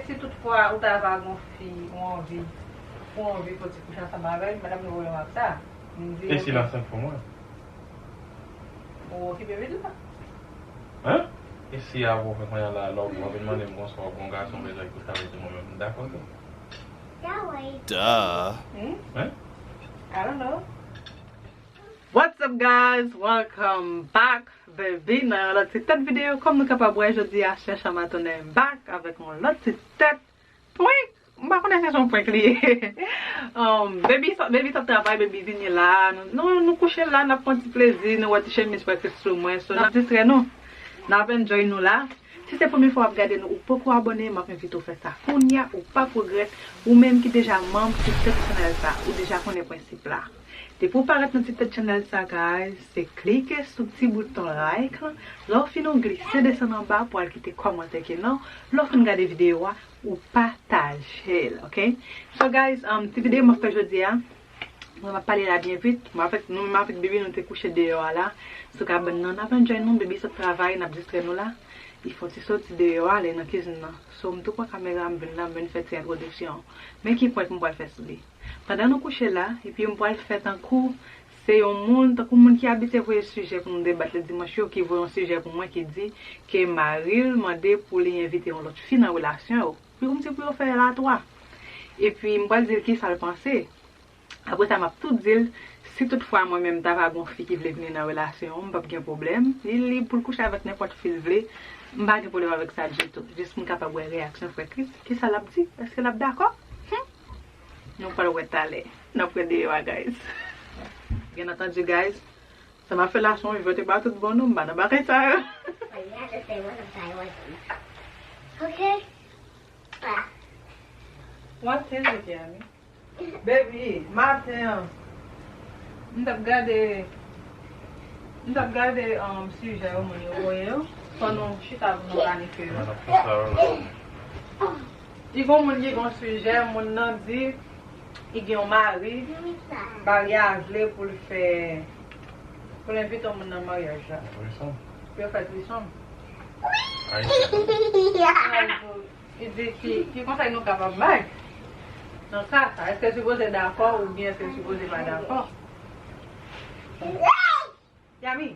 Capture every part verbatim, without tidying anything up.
Si toutfwa ou ta va gon fi, ou anvi, ou anvi fè ti kouche ansanm avè l, madanm nou voye w ap sa. M di, e si l ansent pou mwen? Ou okipe vit la. Hein? E si apre w fè kounye a la, lè w vin mande m konsa, w gon gason bezwen kouche avè l, mwen menm, m dakò tou. Duh. Hmm? Hein? I don't know. What's up, guys? Welcome back, baby, nan yon lòt ti tèt videyo. Kòm nou kapab wè, jodi a, Chèch a Matounen back avèk yon lòt ti tèt prank. M pa konnen si se yon prank li ye. Um, baby, sa- baby t ap travay, baby vini la. Nou, nou, nou kouche la, n ap pran ti plezi, nou wè ti chemiz frè Chris sou mwen. So, n ap distrè nou. N ap enjoy nou la. Si se premye fwa w ap gade nou, ou poko abòne, m ap envite w fè sa kounye a, ou p ap regrèt. Ou menm ki deja manm, subscribe chanèl sa, ou deja konnen prensip la. Depi w parèt nan ti tèt chanèl sa, guys, se klike sou ti bouton like lan. Lè w fin ou glise desann anba pou al kite kòmantè ki non. Lè w fin gade videyo a, ou pataje l, ok? So, guys, um, ti videyo m ap fè jodi a, mwen m ap pale la byen vit. Mwen avèk, nou menm avèk baby, nou te kouche deyò a la. Sou kabann nan, n ap enjoy nou, baby sot travay, n ap distrè nou la. Li fè yon ti soti deyò a, ale nan kizin nan. So, m tou pran kamera, m vin la, m vin fè ti entwodiksyon. Men ki prank m pral fè sou li. Pandan nou kouche la, epi m pral fè tankou se yon moun, tankou moun ki abitye voye sijè pou nou debat lè dimanch yo, ki voye yon sijè pou mwen ki di ke mari l mande pou li envite yon lòt fi nan relasyon yo. Pou, kòmsi pou yo fè l a twa. Epi m pral di l kisa l panse. Apre sa, m ap tou di l, si toutfwa mwen menm ta va gon fi ki vle vini nan relasyon an, m p ap gen pwoblèm. Li lib pou l kouche avèk nenpòt fi l vle. M pa gen pwoblèm avèk sa ditou. Jis pou m kapab wè reyaksyon frè Chris. Kisa l ap di? Èske l ap dakò? Hmm. Nou pral wè talè. N ap wè deyò a, guys. Byen antandi, guys, sa m ap fè la se yon jwèt, e pa tout bon non, m pa nan bagay sa yo. Okay. What is it, Yami? Baby, maten an, m t ap gade, m t ap gade, um, sijè yo moun yo voye yo, fò nou chita pou nou planifye yo. Li gon moun ki gon sijè, moun nan di li gen yon mari, mari a vle pou l fè, pou l envite yon moun nan maryaj la. Pou yo fè trisom. Li di ki, ki konsèy nou kapab bay nan ka sa? Èske l sipoze dakò oubyen èske l sipoze pa dakò? Yami.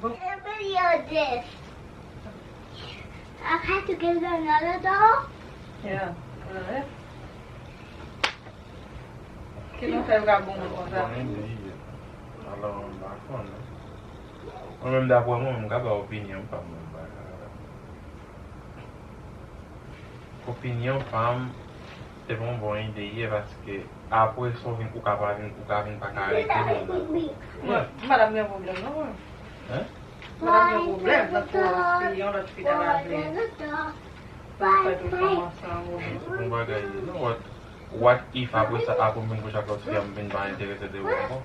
Bon. Every year this. I had to give them another doll. Yeah. Alright. Ki nou fè vagabon konsa? Bon ide. Alò, m pa konnen. Mwen menm, daprè mwen, m ka ba opinyon pa m nan bagay la. Opinyon pa m, se pa yon bon ide ye, paske apre sa, w vin, ou ka pa vin, ou ka vin pa ka rete moun nan. Mwen, m pa t ap gen pwoblèm non, mwen. Hein? M pa t ap gen pwoblèm, tankou si yon lòt fi ta va vle pou nou fè tout fanm ansanm, ou Se pou yon bagay ye, non? What, what if apre sa, apre m vin kouche ak lòt fi a, m vin pa enterese de ou ankò?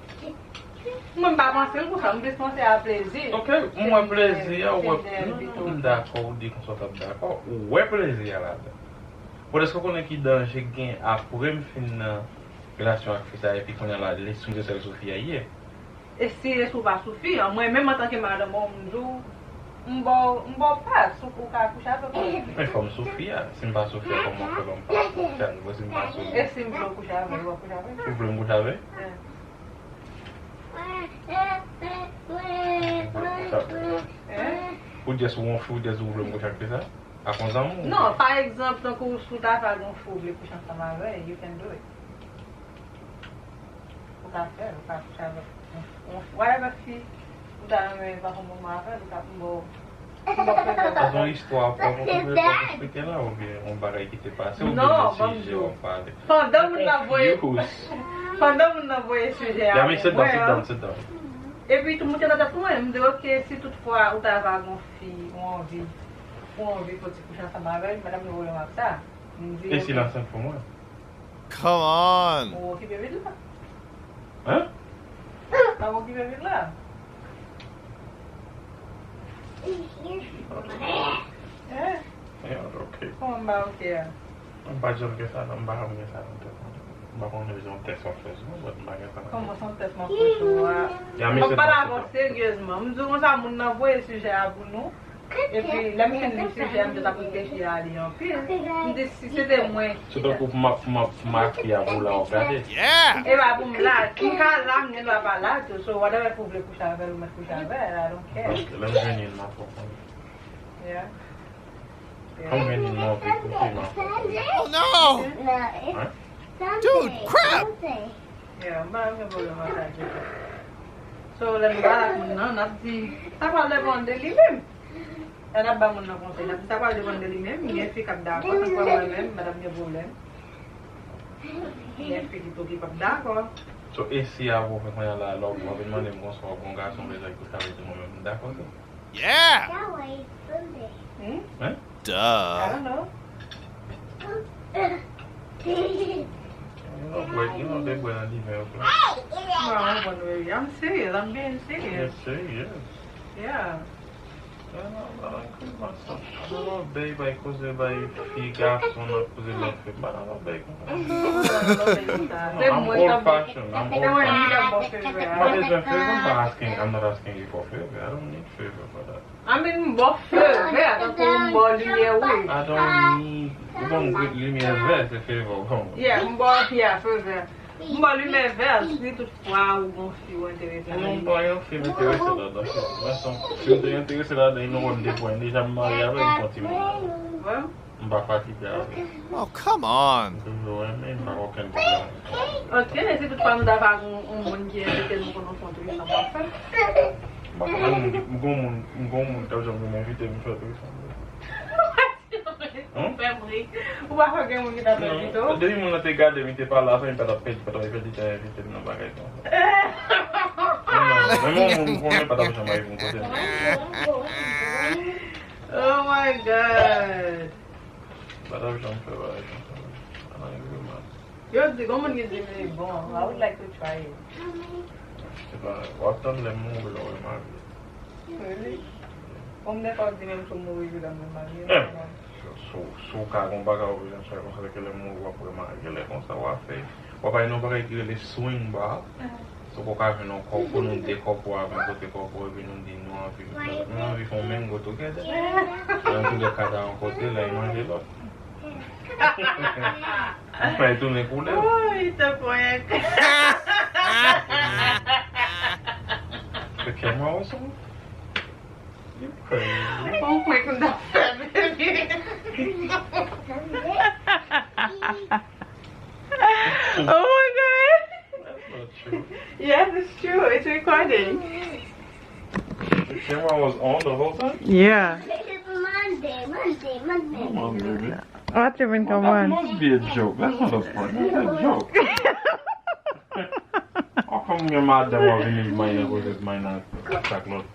Mwen, m pa panse l konsa, m plis panse a plezi. Ok, m wè plezi a, ou wè, non, non, m dakò, ou di konsa w t ap dakò, ou wè plezi a ladan. Bon, èske w konnen ki danje k gen apre m fin nan relasyon ak fi sa, epi kounye a la, lespri m se sèl sou fi a ye? E si lespri w pa sou fi an, mwen menm antanke madanm ou, m di w, m ba w, m ba w pas, ou, ou ka kouche avèk mwen. Men fò m sou fi a. Si m pa sou fi a, kòman w fè ba m pas pou kouche avèk mwen si m pa sou li? E si m vle w kouche avè l, w ap kouche avè l? Ou vle m kouche avè l? Hein? Ou just won't fool, just ou vle m kouche ak fi sa? A konsa m Non, pa egzanp, tankou si w ta fè yon fi w vle kouche ansanm avè l, you can do it. Ou ka fè l, ou ka kouche avèk yon, yon, whatever fi ou ta renmen pase yon moman avè l, ou ka, m ba w, m ba w fè l. Sa se yon istwa w ap, w ap, w ap eksplike la, oubyen yon bagay ki te pase, oubyen yon sijè w ap pale? Pandan moun nan voye, pandan moun nan voye sijè a pou mwen an. Epi tou moute nan tèt mwen, m di, ok, si toutfwa ou ta va gon fi, ou anvi, ou anvi pou ti kouche ansanm avè l, madanm nou voye m ap sa. M di, e si l ansent pou mwen? Come on! Ou okipe vit la. Hein? Sa w okipe vit la. Hein? Yeah, ok. Kòman m pa ok a? M pa janm gen sa nan, m pa janm gen sa nan tèt mwen. M pa konnen se yon tès w ap fè sou mwen, but m pa gen sa nan tèt mwen. Kòman se yon tès m ap fè sou ou a? M ap pale avè w seryezman. M di w konsa, moun nan voye sijè a pou nou. Epi, lè m fin li sijè a, m te t ap reflechi a li anpil. M di, si se te mwen. Se tankou pou m ap, pou m ap, pou m ap fi a pou la w gade. Yeah! E pa pou m la, m ka la, m gen dwa pa la tou. So, whatever, pou w vle kouche avè l, ou mèt kouche avè l, I don't care. Paske lè m jwenn youn, m ap fè w konnen. Yeah. Lè m jwenn youn, m anvi kouche, m ap fè w konnen. Oh no! Hein? Dude, crap! Yeah, m pa gen pwoblèm ak sa ditou. So, lè nou pale ak moun nan, n ap di, sa pral depann de li menm. Lè n ap ba moun nan konsèy, n ap di, sa pral depann de li menm. Gen fi k ap dakò, tankou mwen menm, m pa t ap gen pwoblèm. Gen fi ki tou ki p ap dakò. So, e si apre w fè kounye a la, lè w ap vin mande m konsa, w ap gon gason bezwen kouche avèk mwen menm, m dakò tou. Yeah! Hmm? Hein? Duh. I don't know. Gen lòt bwè, gen lòt de bwè nan diven yo tou. No, I don't want to. I'm serious. I'm being serious. Yes, sir, yes. Yeah. I don't know, I don't know, bay, bay, koze, bay, fi, gason, nan koze lòt fi. M pa nan lòt bay konsa. Se mwen k ap, se mwen ki t ap ba w favor a. M pa bezwen favor, m pa asking, I'm not asking you for favor. I don't need favor for that. I mean, m ba w favor, tankou m ba w limyè wouj. I don't need, ou ban m limyè vè, se favor ou ban mwen. Yeah, m ba w, yeah, favor. M ba w limyè vè, si toutfwa ou gon fi ou enterese. Non, m pa gen fi m enterese ladan. Mwen se yon, si m te enterese ladan, nou wè m depi deja m marye avè l, m fè yon timoun. Wè? M pa fatige avè l. Oh, come on! M toujou renmen, m pa gen okenn pwoblèm. Ok, si toutfwa nou ta pa gen yon moun ki envite nou pou nou fè yon threesome, w ap fè l? M pa gen moun ki, m gen moun, m gen moun k ap janm vin envite m fè threesome. Ou fè m ri. Ou pa kwè gen moun ki t ap envite w? Depi moun nan te gade m, li te pale avè m, li pa t ap pèdi, pa t ap pèdi tan envite m nan bagay konsa. Non, menm yon moun m konnen pa t ap janm rive m kote m. Oh my God. Pa t ap janm fè bagay konsa. Ann rive mal. Yo di, gon moun ki di m li bon. I would like to try it. Se pa, w ap tann lè m mouri lè w remake. Really? Konbyen fwa w di menm si w mouri jouda m remake? Si w ka gon bagay w bezwen fè konsa, ke lè m mouri w ap remake, lè konsa w a fè. W ap al nan yon bagay ki rele swing bar. So, w ka jwenn yon kòpo, nou de kòpo avè yon kote kòpo, epi nou di nou anvi, nou anvi fè yon mango together. Nan tou de ka ta yon kote, lè y manje lòt. Ou fè tounen koulè. Woy, te prank. The camera was on? You crazy. Bon prank m t ap fè, baby. Oh my God. That's not true. Yes, it's true. It's recording. The camera was on the whole time? Yeah. It's Monday, Monday, Monday. Come on, baby. What you mean, come on? That must be a joke. That's not a prank. That's a joke. How come your mother was in his mind and was his mind and attack lot?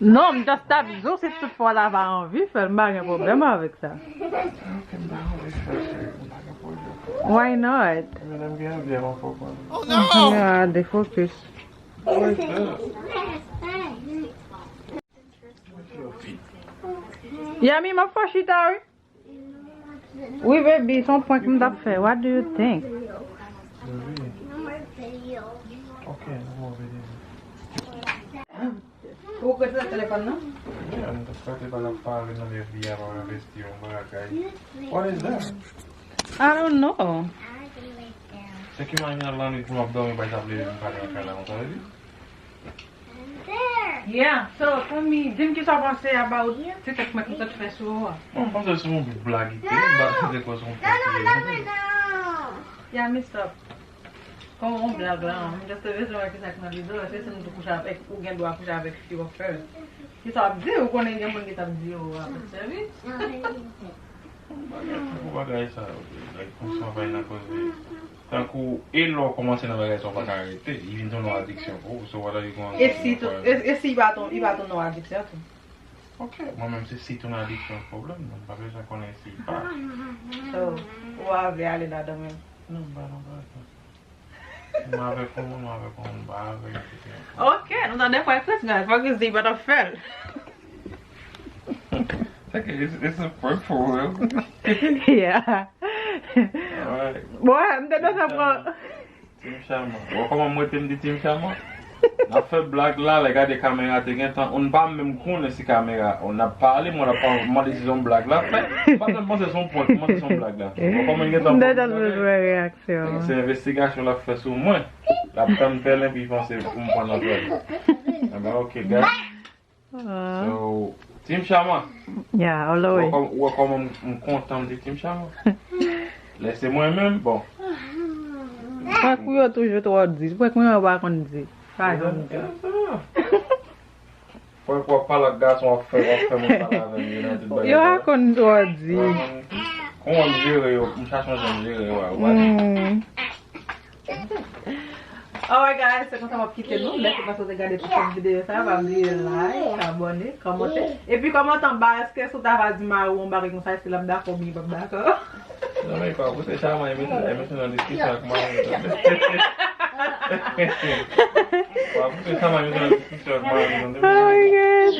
Non, m just ap di w, si tout fwa w ta pa anvi fè l, m pa gen pwoblèm avèk sa. Ok, m pa anvi fè l, m pa gen pwoblèm. Why not? Men m gen anvi ankò konn. Oh no! Ah, defokis. Why not? Yami, m ap fè chita, wi. Wi, baby, se yon prank m t ap fè. What do you think? Baby. Ok, nou bon, baby. Ou prete telefòn nan? Yeah, m t ap prete pa l ap pale nan F B I, pa investi yon bagay. What is that? I don't know. Se ki mannyè lannwit pou m ap dòmi, bay sa ap leve m pale nan kay la konsa, baby? Yeah, so, fanmi, di m kisa w panse about ti tèt mwen ki m sot fè sou ou a. Bon, m panse se yon blag ite, m pa tande kòz yon prank li ye. Yeah, mi stop. Kòm yon blag la, m just te bezwen wè kisa k nan videyo, èske si m tou kouche avèk, ou gen dwa kouche avèk fi w ap fè. Kisa w ap di, ou konnen gen moun ki t ap di yo w ap sèvi. Bon, bagay, tankou bagay sa yo, like, konsa w bay nan koze. Tankou, e lè w kòmanse nan bagay sa, w pa ka rete. Li vin tounen yon adiksyon pou ou. So, what are you gonna do? E si tou, e, e si li pa tou, li pa tounen yon adiksyon tou? Ok, mwen menm, se si tounen adiksyon pwoblèm, non, m pa bezwen konnen si li pa. So, ou pa vle ale ladan menm? Non, m pa nan bagay sa. M avèk yon moun, m avèk yon moun, m pa avèk, et cetera. Ok, nou tande prank Christmas, prank Christmas, li pa t ap fè l. It's, it's a prank for real. Yeah. Alright. Bon, m te dwe fè prank. Team Chama. Bon, kòman mwen te m di Team Chama? N ap fè blag la, lè gade kamera te gentan, ou n pa menm konnen si kamera, ou n ap pale, mwen ap mande si se yon blag la fè. M pa t menm panse se yon prank, mwen se yon blag la fè. Bon, kòman l gentan prank mwen, se envestigasyon l ap fè sou mwen. L ap tann pèlen, pi panse pou m pran nan pèlen. Enben, ok, guys. So, Team Chama. Yeah, all the way. Ou wè kòman m kontan m di Team Chama? Lè se mwen menm, bon. Prank ou yo toujou twò di. Prank mwen yo pa konn di. Pa janm di. Prank w ap pale ak gason, w ap fè, w ap fè moun pale avè m, yo nan tout bagay. Yo pa konn twò di. Kòman m jere yo, m chache yon jan m jere yo a, ou pa di? Alright guys, se konsa m ap kite nou. Mèsi paske w te gade tout videyo sa. Pa bliye like, abòne, kòmante. Epi kòmante anba, èske si w ta va di mari w yon bagay konsa, èske l ap dakò oubyen l p ap dakò? Non, men pa pote Chama, e mete, e mete nan diskisyon ak mari w, tande. Pa pote Chama, e mete nan diskisyon ak mari w, tande. Oh my God.